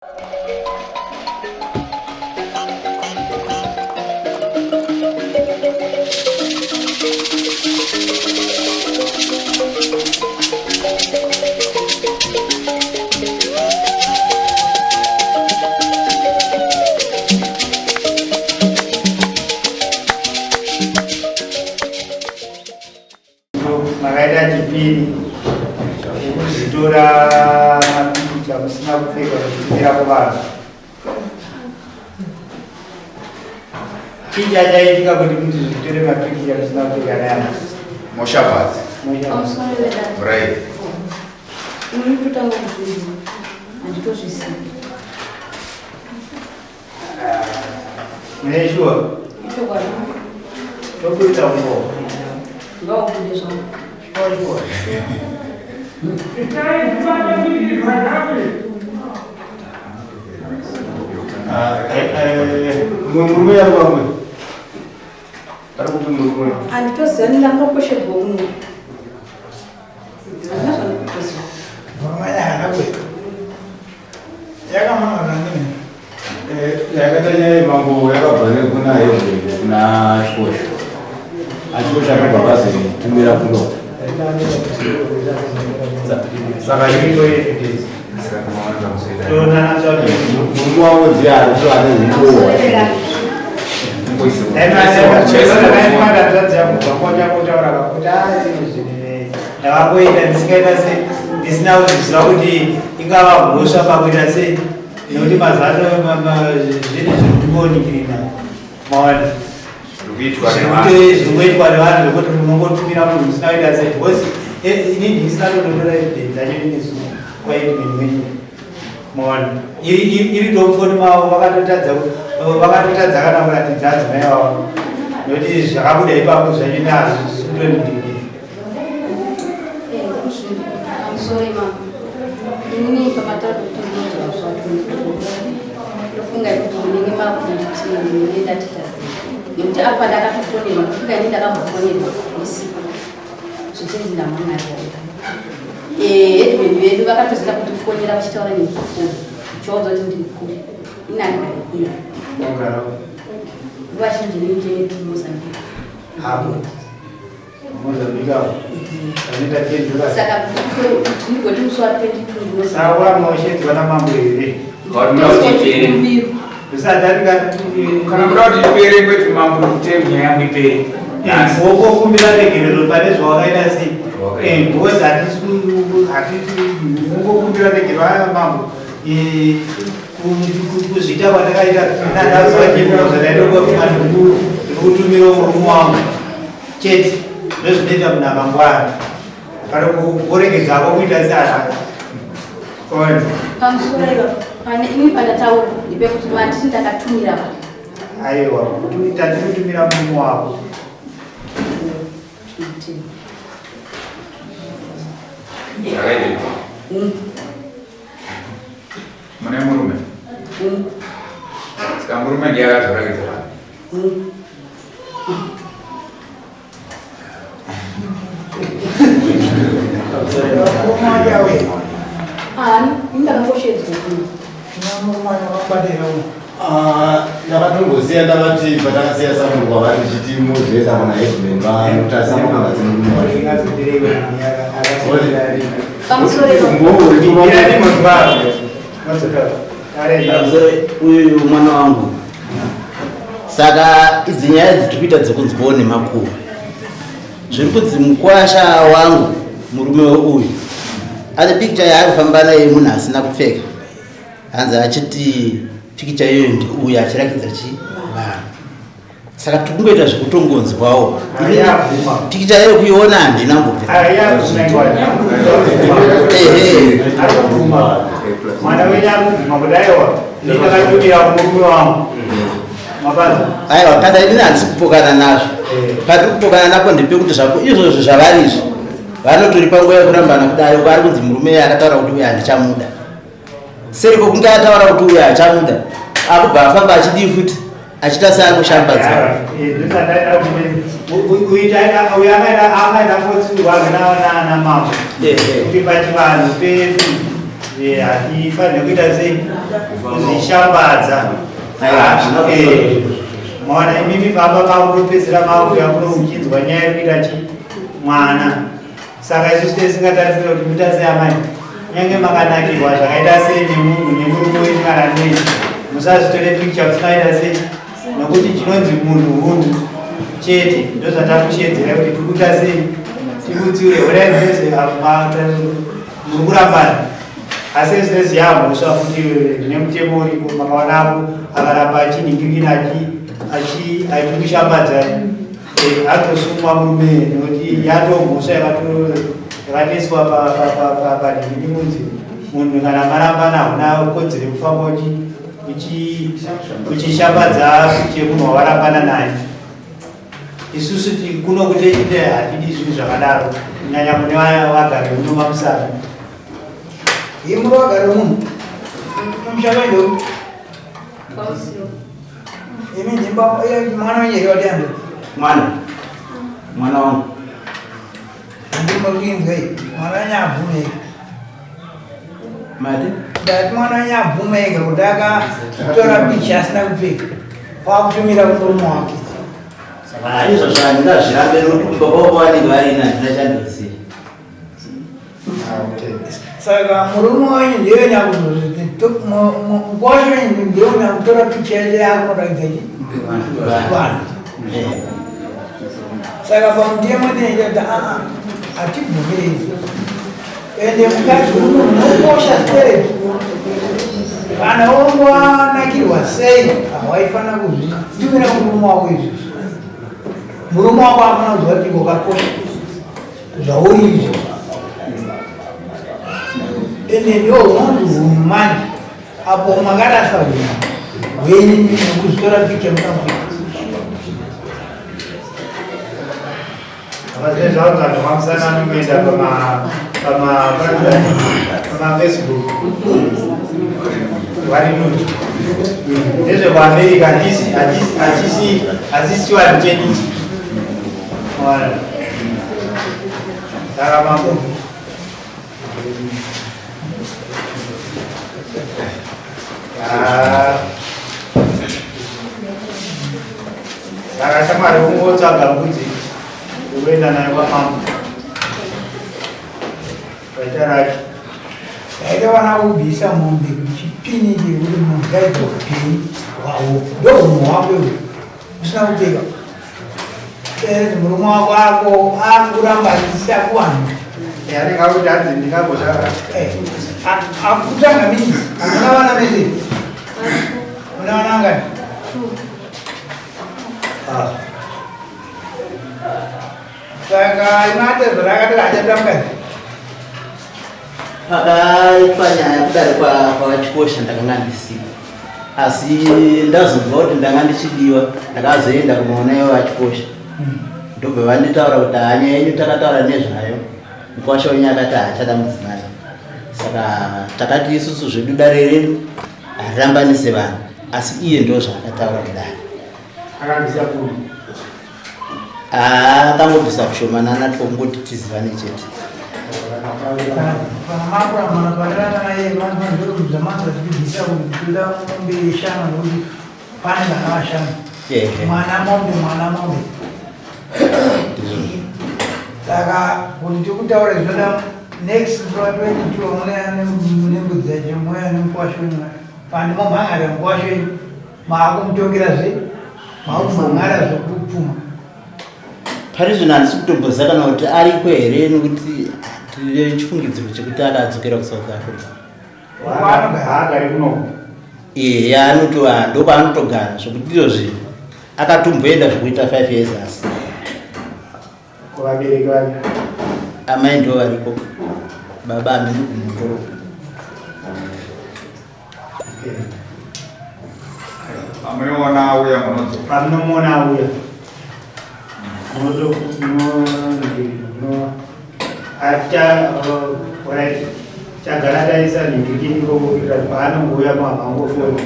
Makaita chipini yekuzvitora mapikicha musina kupfeka muchitumira kuvanhu. Chii chachaitika kuti muti zvitore mapikicha musina kupfeka nani? Moshapadzi. Right. Unototanga kuzvinzwa handitozvizivi. Mune shuwa? Ichokwadi. Tokuita umbo. Ngaubude zvangu. Shuwa shuwa. Mumwe murume yari vamwe. Ari kupi murume? Handitoziva ndingangokoshedwa kuno. Handina zvandikutoziva. Murume haana kuita. Yakaita nyaya yemambo yakabva nekuna Hembe kuna Chikosho. Achikosho akabva vazoitumira kuno. Saka murume wavo ndiye ari kuto ane humbowo. Ndakangoita ndisingaita se ndisina kuzviziva kuti ingava mhosva pakuita se nekuti mazuva ano zvinhu zviri kungonikirina maona zvirikuitwa nevanhu zvekuti munongotumira munhu musina kuita se because eh, ini ndisina kunotora evidence yacho inesu kwaedmin wenyu maona iri tomufoni mavo vakatotadza vakatotadza kana kuratidza adzimai vavo nokuti zvakabuda ipapo zvacho nazvo zvisikutonidikira Inini pamatatu kuti ndinotaura zvacho ndofunga kuti munenge makunditi ndinenge ndatita sei nekuti apa ndakatofonerwa ndofunga ini ndakambofonerwa usiku zvichinzi ndamang'arira headman vedu vakatozita kutifonera vachitaura nekufoni chiwaudza kuti ndiri kure ini andigare kuno nguva zhinji ndinenge ndiri mozambique Hapo. Mozambique apo. Anoita 10 Saka ndigoti musi wa 22 ndinozi. Saka wanoshedzwa namambo here? Kana muda kuti ipere kwete mambo kutemu nyaya yangu ipere. Wokokumbira regerero pane zvawakaita sei? Eh, because hatisi hatisi wokokumbira regerero aya mambo. Eh, kuzviita kwandakaita ndandazvakutumira murume wangu chete ndozvinoita munhu akangwara kana kuregedzako kuita searaka pamusoro pane ini pandataura ndepekuti manditi ndakatumira vanhu aiwa tatikutumira murume wako Mune murume? Saka murume ndiye akazorakidza vanhu. Ndakatomboziya ndavati patakasiya sabhuku kwavari ndichiti muzoenda kuna headman vanotarisa mukanga dzemurume wacho. Uyu mwana wangu saka idzi nyaya dzitiri kuita dzekunzwawo nemakuhwa zviri kunzi mukwasha wangu murume uyu ane pikicha yaari kufamba naye munhu asina kupfeka hanzi achiti pikicha iyoyo ndiuyu achirakidza chi vanhu saka tiri kungoita zvekutongonzwawo pikicha yayo kuiona handina mwana wenyu akubvuma kudaiwa ndakatudira murume wangu aiwa kana inini handisi kupokana nazvo patiri kupokana napo ndepekuti zvako izvozvo zvavari izvi vanotori panguva yekurambana kudai vari kunzi murume akataura kuti uye handichamuda seri kwokunge ataura kuti uyo achamuda akubva afamba achidii futi achiita seari kushambadza uyo akaenda kotsiurwa namambo kuti pachivanhu pedu Hatifanire kuita sei kuzvishambadza. Maona imimi baba makutopedzera makuya kuno muchinzwa nyaya yekuita chi mwana. Saka isusu tisingatarisire kuti muita sei amai, kunyange makanakirwa zvakaita sei nemunhu nemurume wenyu kana nei, musazvitore picture musinaita sei, nokuti chinonzi munhu hunhu chete. Ndozvatakushedzera kuti tikuita sei tikutsiure horai mese muri kurambana, asi zvinezi yamhosva futi nemutemo uripo. Makaonapo akaramba achinhingirikina achikushambadzai, atosungwa murume nekuti yatomhosva yakatoiswa panhingini munzi munhu kana marambana hauna kodzero yekufamba uchishambadza chemunhu wawarambana naye. Isusu kuno kutechite hatidi zvinhu zvakadaro, kunyanya kune vagari muno mamusana. Imuri vagari muno mushakaendo imi ndimba mwana wenyu here watiambe? Mwana wangu. Ndimokuinzwei mwana wenyu abvume? Mati? Ndati mwana wenyu abvume ega kuti akatora picha asina kupfeka kwakutumira kumurume wake? Izvozvo handingazvirambe nokuti baba vako vanenge varina, handina chandoziva. Saka murume wenyu ndiye nyakukwasha wenyu ndiye nyakutora picha yacho yakunoratidza chi vanhu. Saka pamutemo tinoita kuti aa hatibvumire izvo, ende mukadzi uno unokosha stereki kana wanakirwa sei hawaifana kuzvitumira murume wako izvi. Murume wako afana kuziva kuti wakakosha zvauri izvo, ende ndo unonzi hunhu manje. Apo makarasa hunhu hwenyu nekuzvitora picha mukamupika. Zvazvaugara mamusana anokuenda pamaFacebook vari nude ndezvekuAmerica, hachisi chivanhu chedu ichi. Saka mambo, saka shamwari ungotsvaga mbudzi unoenda nayo kwamambo vaita raki. Taita vana kubvisa mombe kuchipini chekuti munhu taita upenyu hwawo ndo unhu hwako iwe usina kupfeka. Murume wako ako akuramba achisa kuvanhu. Anenge akuti hanzi ndingambozvara. Akutanga minzi muna vana mese, muna vana angani? Saka imate zvarakati hachata mukadzi. Pakaitwa nyaya kudare kwavachikosha ndakanga ndisipo, asi ndazobva kuti ndanga ndichidiwa, ndakazoenda kunoona ivo vachikosha, ndobva vanditaura kuti hanya yenyu takataura nezvayo, mukwasha wenyu akati haachada mudzimai. Saka takati isusu zvedu dare redu harirambanise vanhu, asi iye ndo zvaakataura kudare. Akabvisa pfuma? Akangobvisa kushomanana twokungoti tizivane chete. Kana makurambana parirana naye vanhu vachibvisa kuda mombe shanu nokuti pane vana vashanu. Mwana mombe, mwana mombe. Saka kuti tikutaura zvinoda next 22 mune nembudzi yacho moya nemukwasha wenyu pani momhangara mukwasha wenyu maakumutongera maakumhangara zvokupfuma. Pari zvino handisi kutomboziva kana kuti ariko here, nekuti tine chifungidziro chekuti akadzokera kuSouth Africa. Haagari kunoku? Ehe, anotova ndokwaanotogara zvokuti izvozvi akatomboenda zvokuita 5 years asi. Kuvabereki vake? Amai ndo variko, baba hamene kumutoro. Pamunoona auya munodzoka. Pamunomuona auya acha alright, chagara taisa nhingikini kuitira paanongouya mamangofoni.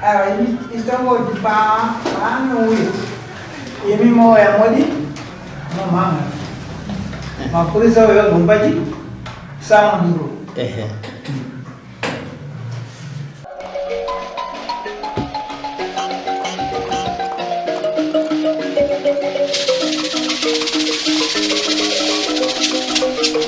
Aiwa, isitongoti paanouya imi moya modi momhanga mapurisa uyo gombachi. Samondiro. Ehe.